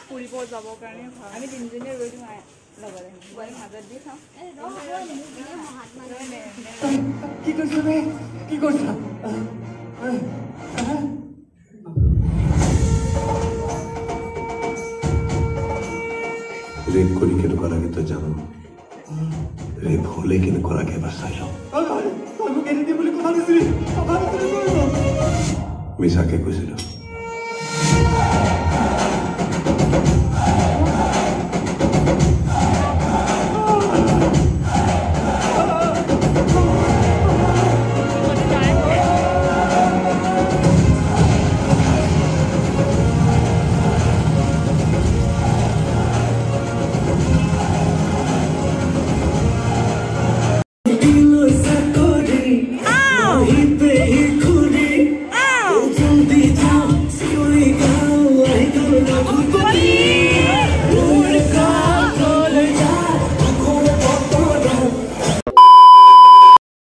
ফুৰিব যাবৰ কাৰণে ভাল। আমি তিনিজনীয়ে ৰৈ দিওঁ লগতে মাজত দি চাওঁ। কি কৰিছ বে? কি কৰিছ? ৰেপ কৰি কেনেকুৱা লাগে তই জানো? ৰেপ হ'লে কেনেকুৱা লাগে এবাৰ চাই লওঁ। তই মোক এৰি দিম বুলি কথা দিছিলি, কথা দিছিলি। মিছাকে কৈছিলো।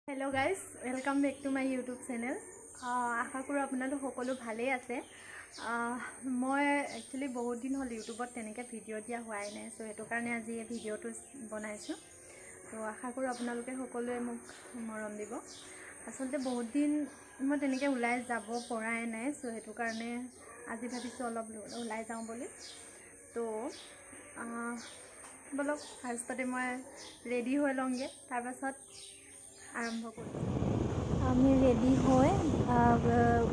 Hello guys, welcome back to my YouTube channel. আশা কৰোঁ আপোনালোক সকলো ভালেই আছে। মই একচুৱেলি বহুত দিন হ'ল ইউটিউবত তেনেকৈ ভিডিঅ' দিয়া হোৱাই নাই, চ' সেইটো কাৰণে আজি এই ভিডিঅ'টো বনাইছোঁ। ত' আশা কৰোঁ আপোনালোকে সকলোৱে মোক মৰম দিব। আচলতে বহুত দিন মই তেনেকৈ ওলাই যাব পৰাই নাই, চ' সেইটো কাৰণে আজি ভাবিছোঁ অলপ ওলাই যাওঁ বুলি। ত' ব'লক, ফাৰ্ষ্টতে মই ৰেডি হৈ লওঁগৈ, তাৰপাছত আৰম্ভ কৰোঁ। আমি ৰেডি হৈ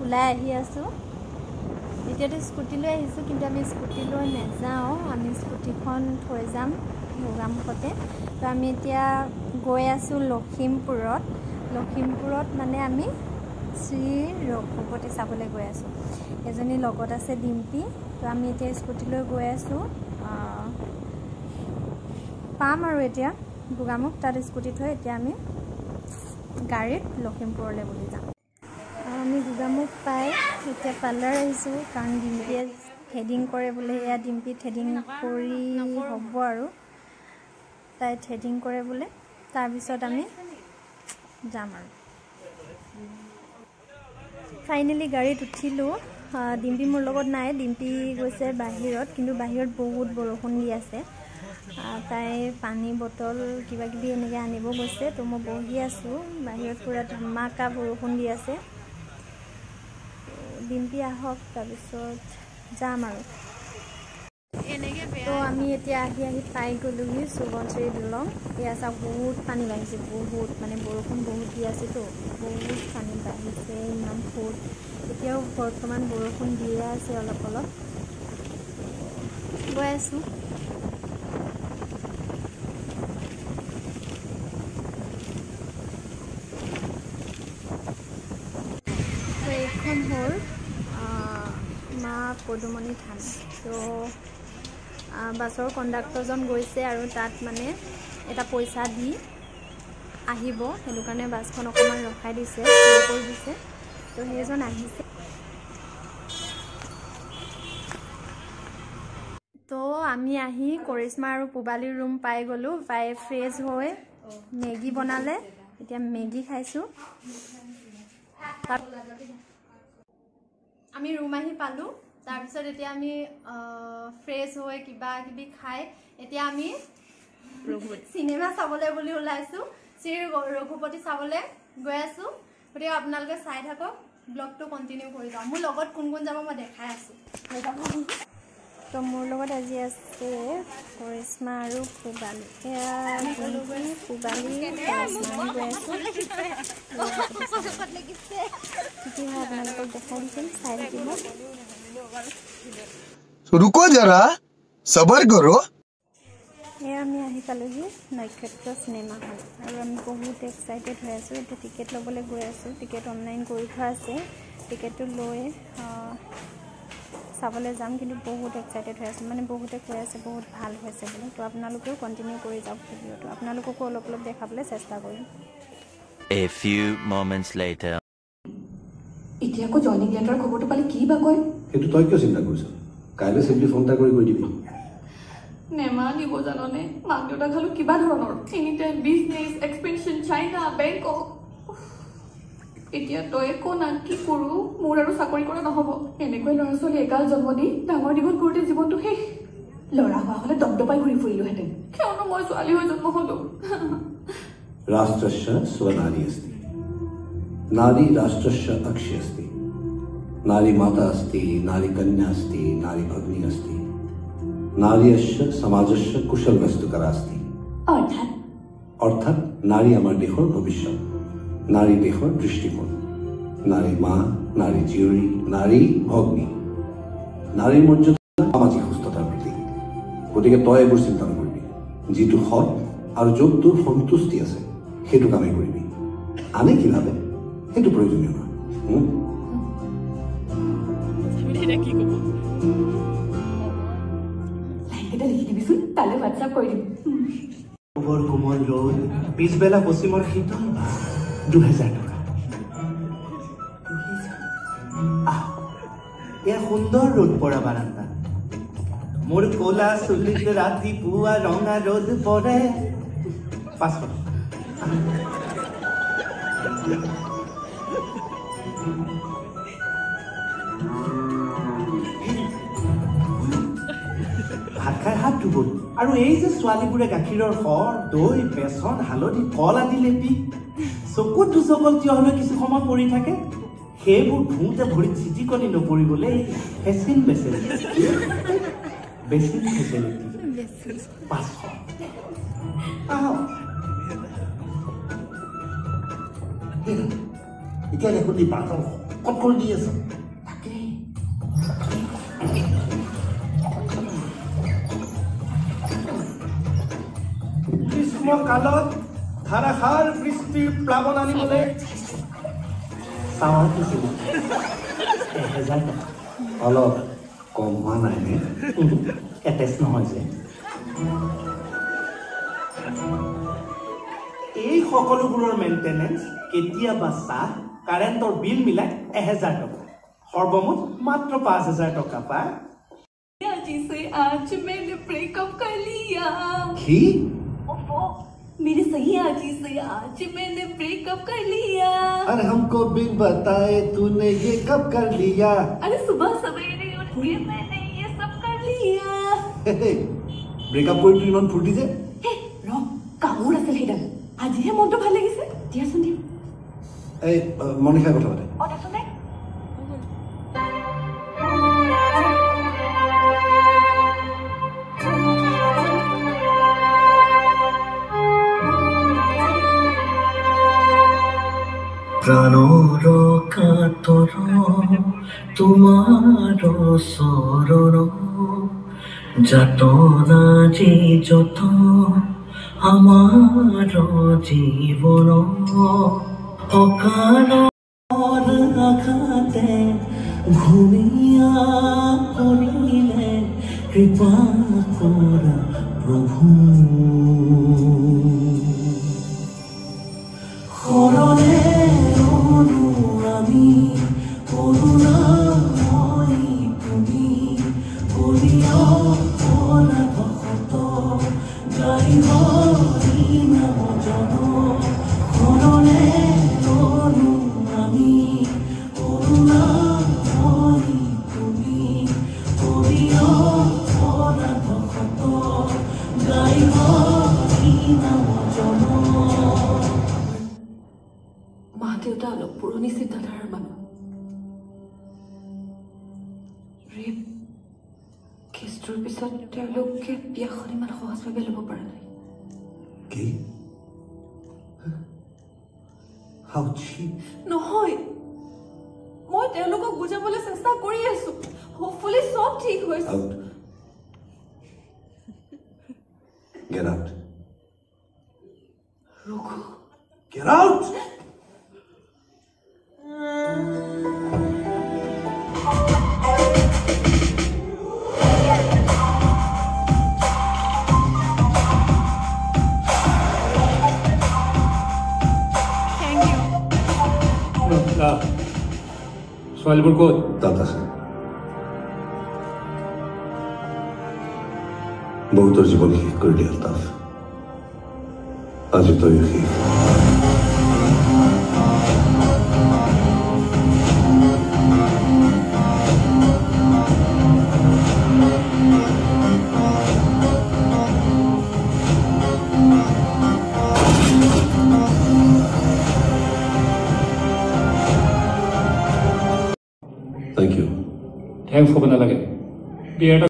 ওলাই আহি আছোঁ। এতিয়াতো স্কুটি লৈ আহিছোঁ, কিন্তু আমি স্কুটি লৈ নাযাওঁ, আমি স্কুটিখন থৈ যাম গোগামুখতে। তো আমি এতিয়া গৈ আছোঁ লখিমপুৰত। লখিমপুৰত মানে আমি শ্ৰী ৰঘুপতি চাবলৈ গৈ আছোঁ। এজনী লগত আছে ডিম্পী। তো আমি এতিয়া স্কুটি লৈ গৈ আছোঁ, পাম আৰু এতিয়া গোগামুখ, তাত স্কুটি থৈ এতিয়া আমি গাড়ীত লখিমপুৰলৈ বুলি যাম। আমি গোগামুখ পাই এতিয়া পাৰ্লাৰ আহিছোঁ, কাৰণ ডিম্পীয়ে থ্ৰেডিং কৰে বোলে। এয়া ডিম্পী থ্ৰেডিং কৰি হ'ব আৰু তাই থ্ৰেডিং কৰে বোলে, তাৰপিছত আমি যাম। আৰু ফাইনেলি গাড়ীত উঠিলোঁ। ডিম্পী মোৰ লগত নাই, ডিম্পী গৈছে বাহিৰত, কিন্তু বাহিৰত বহুত বৰষুণ দি আছে। তাই পানী বটল কিবা কিবি এনেকৈ আনিব গৈছে। তো মই বহি আছোঁ বাহিৰত, পূৰা ধমাকা বৰষুণ দি আছে। ডিম্পী আহক, তাৰপিছত যাম আৰু। তো আমি এতিয়া আহি আহি পাই গ'লোহি সোৱণশিৰি দলং। এয়া চাওক, বহুত পানী বাঢ়িছে, বহুত মানে বৰষুণ বহুত দি আছেতো, বহুত পানী বাঢ়িছে, ইমান সোঁত। এতিয়াও বৰ্তমান বৰষুণ দিয়ে আছে অলপ অলপ। গৈ আছোঁ। এইখন হ'ল মা পদুমণি থান। তো বাছৰ কণ্ডাক্টৰজন গৈছে আৰু তাত মানে এটা পইচা দি আহিব, সেইটো কাৰণে বাছখন অকণমান ৰখাই দিছে, কৰি দিছে। তো সেইজন আহিছে। তো আমি আহি কৰিশ্মা আৰু পূবালীৰ ৰুম পাই গ'লোঁ। পাই ফ্ৰেছ হৈ মেগী বনালে, এতিয়া মেগী খাইছোঁ। আমি ৰুম আহি পালোঁ, তাৰপিছত এতিয়া আমি ফ্ৰেছ হৈ কিবা কিবি খাই এতিয়া আমি চিনেমা চাবলৈ বুলি ওলাইছোঁ। শ্ৰী ৰঘুপতি চাবলৈ গৈ আছোঁ। গতিকে আপোনালোকে চাই থাকক, ব্লগটো কণ্টিনিউ কৰি যাওঁ। মোৰ লগত কোন কোন যাব মই দেখাই আছোঁ। তো মোৰ লগত আজি আছে কৰিশ্মা আৰু পূবালী। এয়া পূবালী, কৰিশ্মা, আমি গৈ আছোঁ। কি হয় আপোনালোকক দেখাই দিম, চাই থাকিব। रुको जरा, सबर करो। এয়া আমি আহি পালোহি নক্ষত্ৰ চিনেমা হল, আৰু আমি বহুত এক্সাইটেড হৈ আছোঁ। এতিয়া টিকেট ল'বলৈ গৈ আছোঁ, টিকেট অনলাইন কৰি থোৱা আছে, টিকেটটো লৈ চাবলৈ যাম। কিন্তু বহুত এক্সাইটেড হৈ আছোঁ, মানে বহুতে কৈ আছে বহুত ভাল হৈছে বুলি। তো আপোনালোকেও কণ্টিনিউ কৰি যাওক ভিডিঅ'টো, আপোনালোককো অলপ অলপ দেখাবলৈ চেষ্টা কৰিম। A few moments later. এতিয়া আকৌ জইনিং লেটাৰৰ খবৰটো পালে কি বা কয়। সেইটো তই কিয় চিন্তা কৰিছ? কাইলৈ চিম্পলি ফোন এটা কৰি কৈ দিবি। নেমানিব জাননে, মাক দেউতাক খালো কিবা ধৰণৰ, any time business expansion, China, Bangkok. এতিয়া তই ক না কি কৰোঁ? মোৰ আৰু চাকৰি কৰা নহ'ব। এনেকৈ ল'ৰা ছোৱালী এগাল জন্ম দি ডাঙৰ দীঘল কৰোঁতে জীৱনটো শেষ। ল'ৰা হোৱা হ'লে দপদপাই ঘূৰি ফুৰিলোহেঁতেন। কিয়নো মই ছোৱালী হৈ জন্ম হ'লো। ৰাষ্ট্ৰস্য স্বনাৰী अस्ति, নাৰী ৰাষ্ট্ৰস্য অক্ষি अस्ति, নাৰী মাতা अस्ति, নাৰী কন্যা अस्ति, নাৰী ভগ্নী अस्ति, নাৰী অস্য সমাজস্য কুশল বস্তুকৰা अस्ति। অৰ্থাৎ অৰ্থাৎ নাৰী আমাৰ দেশৰ ভৱিষ্যত, নাৰী দেশৰ দৃষ্টিকোণ, নাৰী মা, নাৰী জীয়ৰী, নাৰী ভগ্নী, নাৰীৰ মৰ্যাদা সামাজিক সুস্থতাৰ প্ৰতীক। গতিকে তই এইবোৰ চিন্তা নকৰিবি। যিটো সৎ আৰু য'ত তোৰ সন্তুষ্টি আছে সেইটো কামেই কৰিবি। আনে কি ভাবে সেইটো প্ৰয়োজনীয় নহয়। লাইনকেইটা লিখি দিবিচোন, তালৈ হোৱাটছআপ কৰি দিম। পূবৰ কোমল ৰ'দ, পিছবেলা পশ্চিমৰ শীতল বাহ, 2000 টকা। আহ, এয়া সুন্দৰ ৰ'দ পৰা বাৰান্দা। মোৰ ক'লা চুলিত ৰাতিপুৱা ৰঙা ৰ'দ পৰে। 500 টকা। ভাত খাই হাত ধুব। আৰু এই যে ছোৱালীবোৰে গাখীৰৰ সৰ, দৈ, বেচন, হালধি, কল আদি লেপি চকুত দুচকল থিয় হৈ কিছু সময় পৰি থাকে, সেইবোৰ ধুওঁতে ভৰিত চিটিকনি নপৰিবলৈ ফেচিন বেচেলিটি, বেচিন ফেচিলিটি, 500। আহক। এতিয়া দেখোন ই বাটৰ শকত কৰি দি আছে। তাকেই। গ্ৰীষ্মকালত ধাৰাসাৰ বৃষ্টিৰ প্লাৱন আনিবলৈ চাৱাৰ ফেচিলিটি, 1000 টকা। অলপ কম হোৱা নাইনে? এটেচ নহয় যে। এই সকলোবোৰৰ মেইনটেনেঞ্চ, কেতিয়াবা চাহ, কাৰেণ্টৰ বিল মিলাই 1000 টকা, সৰ্বমুঠ মাত্ৰ 5000 টকা পায়। जी से आज मैंने ब्रेकअप कर लिया। কি? ओफो, मेरे सैया जी से आज मैंने ब्रेकअप कर लिया। अरे हमको बिन बताए तूने ये कब कर लिया? अरे सुबह सवेरे उठ के मैंने ये सब कर लिया। ব্ৰেকআপ কৰি তোৰ ইমান ফূৰ্তি যে? হে ৰ, কামোৰ আছিল সেইডাল, আজিহে মনটো ভাল লাগিছে। দিয়াচোন দিওঁ। এই মনিষাই কথা পাতে। অ দেচোন দে। প্ৰাণৰ কাতৰ তোমাৰ চৰণ, যাতনা যি যত আমাৰ জীৱন, অকাল আঘাতে ঘূণীয়া কৰিলে কৃপা কৰা প্ৰভু। শৰণে ৰলো আমি, কৰুণাময়ী তুমি, কৰি অপৰাধ শত, গাই হৰি নাম জন। শৰণে ৰলো আমি, কৰুণাময়ী তুমি, কৰি অপৰাধ শত, গাই হৰি নাম জন। মা দেউতা অলপ পুৰণি চিন্তাধাৰাৰ মানুহ। ৰেপ কেছটোৰ পিছত তেওঁলোকে বিয়াখন ইমান সহজভাৱে ল'ব পৰা নাই। কি? How cheap! নহয়, মই তেওঁলোকক বুজাবলৈ চেষ্টা কৰি আছো। হোপফুলি চব ঠিক হৈছে। Out. Get out. Raghu. Get out! Thank you. ছোৱালীবোৰ ক'ত? তাত আছে। বহুতৰ জীৱন শেষ কৰি দিয়ে আলতাফ, আজি তয়ো শেষ। হেংছ হ'ব নালাগে। বিয়াৰ এটা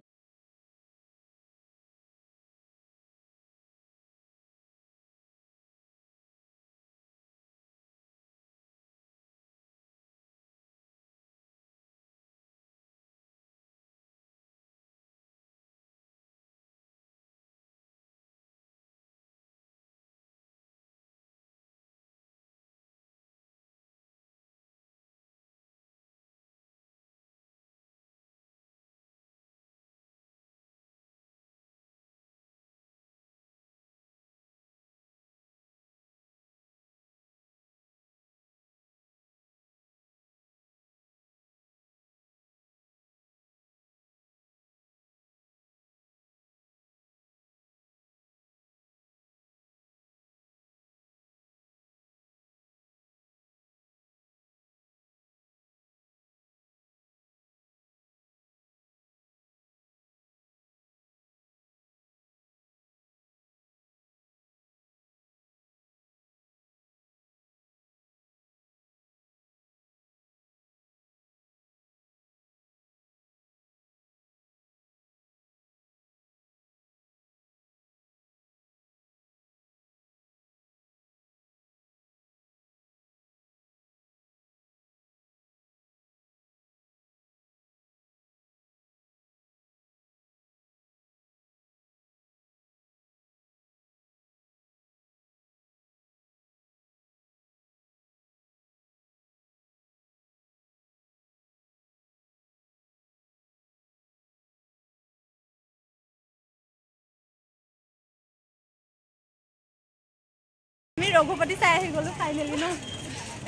আমি ৰঘুপতি চাই আহি গ'লো ফাইনেলি ন।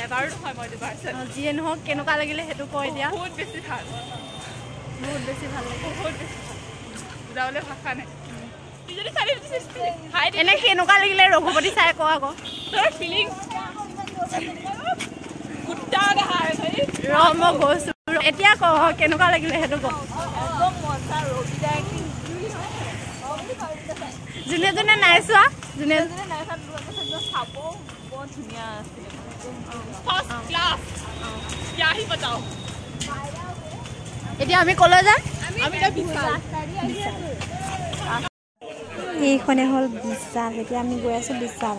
এবাৰো নহয়, মই দুবাৰ চালো। যিয়ে নহওক, কেনেকুৱা লাগিলে সেইটো কয় দিয়া। বহুত বেছি ভাল, বহুত বেছি ভাল লাগিলে, বহুত বেছি ভাল, বুজাবলৈ ভাষা নাই। এনে কেনেকুৱা লাগিলে ৰঘুপতি চাই ক আকৌ। তোৰ ফিলিংছ ৰ, মই গৈছো এতিয়া। ক, কেনেকুৱা লাগিলে সেইটো ক। যোনে যোনে নাই চোৱা, যোনে যোনে নাই চাব, বৰ ধুনীয়া আছিলে, ফাৰ্ষ্ট ক্লাছ। বতাও। এতিয়া আমি কলৈ যাম? আমি এতিয়া বিশাল। এইখনে হ'ল বিশাল। এতিয়া আমি গৈ আছো বিশাল।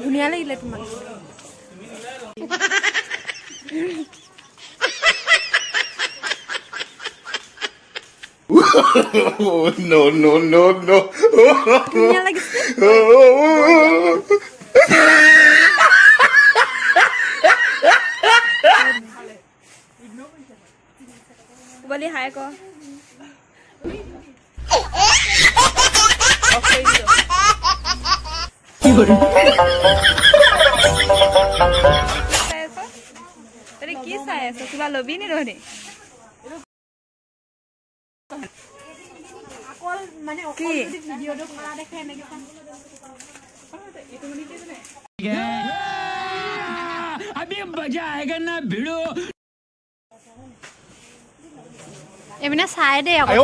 ধুনীয়া লাগিলে তোমাক। No, no, no, no. ধুনীয়া লাগিছে। বলি হাই ক। কি চাই আছ? কিবা ল'বি নি তহঁতি? কি এইপিনে চাই দেই আকৌ।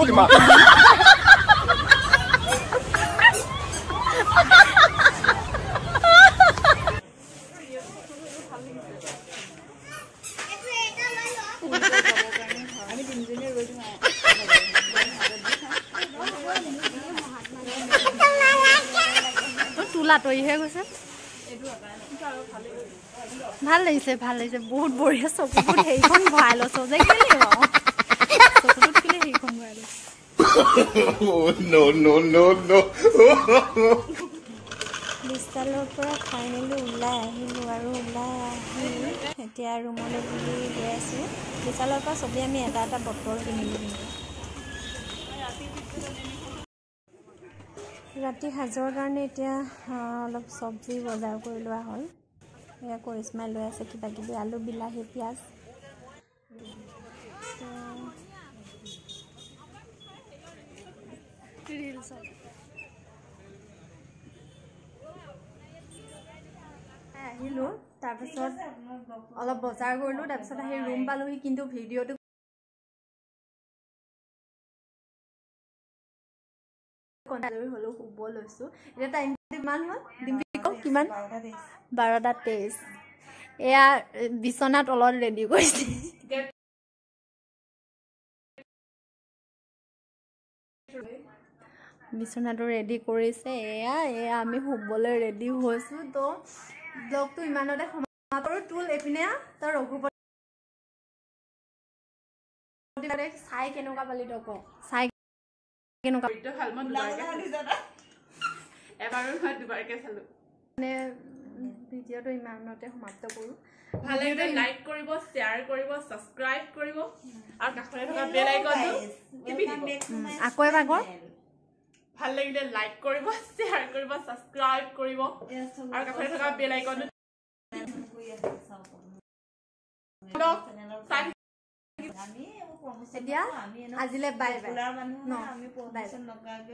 তোলা আঁতৰিহে গৈছে। ভাল লাগিছে, ভাল লাগিছে, বহুত বঢ়িয়া। চকুটোত হেৰিখন ভৰাই লৈছ যে, কেলে বাৰু চকুটোত কেলে হেৰিখন ভৰাই লৈছ? No, no, no, no. বিশালৰ পৰা ফাইনেলি ওলাই আহিলোঁ আৰু ওলাই আহি এতিয়া ৰুমলৈ বুলি গৈ আছোঁ। বিশালৰ পৰা চবেই আমি এটা এটা বটল কিনিলোঁ। কিন্তু ৰাতি সাজৰ কাৰণে এতিয়া অলপ চব্জি বজাৰ কৰি লোৱা হ'ল। এয়া কৰিশ্মাই লৈ আছে কিবা কিবি, আলু, বিলাহী, পিঁয়াজ। ৰিলছত আহিলোঁ, তাৰপিছত অলপ বজাৰ কৰিলোঁ, তাৰপিছত আহি ৰুম পালোহি। কিন্তু ভিডিঅ'টো আজৰি হ'লো, শুব লৈছোঁ। এতিয়া টাইম কিমান হ'ল ডিম্পি কওক? কিমান? 12টা 23। এয়া বিচনা তলত ৰেডি কৰিছে, বিচনাটো ৰেডি কৰিছে। এয়া এয়া আমি শুবলৈ ৰেডি হৈছোঁ। তো ব্লগটো ইমানতে সমাপ্ত কৰোঁ। তোল এইপিনে, তই ৰঘুপতি চাই কেনেকুৱা পালি তই ক, চাই কেনেকুৱা? ভাল, মই এবাৰো নহয় দুবাৰকে চালো। মানে ভিডিঅ'টো ইমানতে সমাপ্ত কৰোঁ। ভাল লাগিলে লাইক কৰিব, শ্বেয়াৰ কৰিব, ছাবস্ক্ৰাইব কৰিব আৰু কাষতে থকা বেল আইকনটো টিপি দিব। আকৌ এবাৰ কৰ। ভাল লাগিলে লাইক কৰিব, শ্বেয়াৰ কৰিব, ছাবস্ক্ৰাইব কৰিব আৰু কাষতে থকা বেল আইকনটো চাই। এতিয়া আজিলে বাই বাই ন, বাই।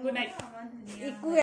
Good night. একো।